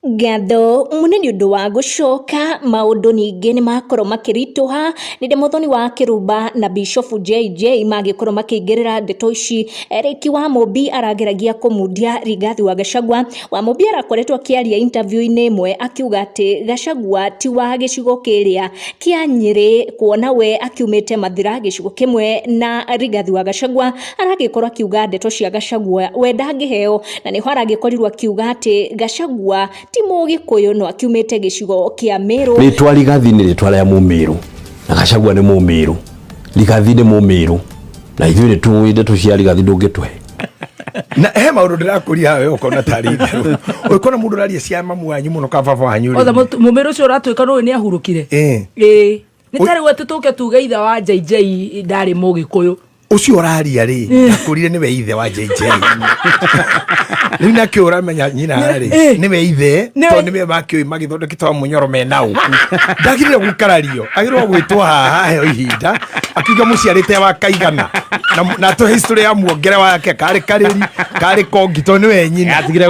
Ngatho mũno nĩ ũndũ wa gũcoka. Maũndũ ningĩ nĩ makorwo makĩritũha nĩ Mũthoni wa Kĩrumba na Bishofu JJ magĩkorwo makĩingĩrĩra ndeto ici. Eric Wamũmbi arageragia kũmundia Rigathi wa Gachagua. Wamũmbi arakoretwo akĩaria interview-inĩ ĩmwe akiuga atĩ Gachagua ti wa gĩcigo kĩrĩa kĩa Nyĩrĩ, kuona we akiumĩte Mathira gĩcigo kĩmwe na Rigathi wa Gachagua. Aragĩkorwo akiuga ndeto cia Gachagua we ndangĩheo, na nĩho aragĩkorirwo akiuga atĩ Gachagua ti Mũgĩkũyũ no akiumĩte gĩcigo kĩa Meru. Rĩtwa Rigathi nĩ rĩtwa rĩa Mũmĩrũ na Gachagua nĩ Mũmĩrũ, Rigathi nĩ Mũmĩrũ na ithuĩ nĩ tũĩ ndeto cia Rigathi ndũngĩtũhe. Na he maũndũ ndĩrakũria hawe ũkona tarĩ itherũ, ũkona mũndũ ũraria cia mamu wanyu mũno ka baba wanyu rĩ. Othe mũmĩrũ ũcio ũratuĩka nũĩ nĩ ahurũkire. Ĩĩ nĩ tarĩ we tũke tuge ithe wa JJ ndarĩ Mũgĩkũyũ. Ũcio ũraria rĩ, ndakũrire nĩwe ithe wa JJ rĩu, nakĩo ũramenya nyina rĩ nĩwe ithe, tondũ nĩwe makĩũĩ magĩthondekete wa mũnyoro menau. Ndagĩrĩire gũkarario, agĩrĩirwo gwĩtwo haha heo ihinda akiuga mũciarĩte wa kaigana na tũ history ya muongere wake karĩ karĩri karĩ kongi, tondũ nĩwe nyina. Atigire.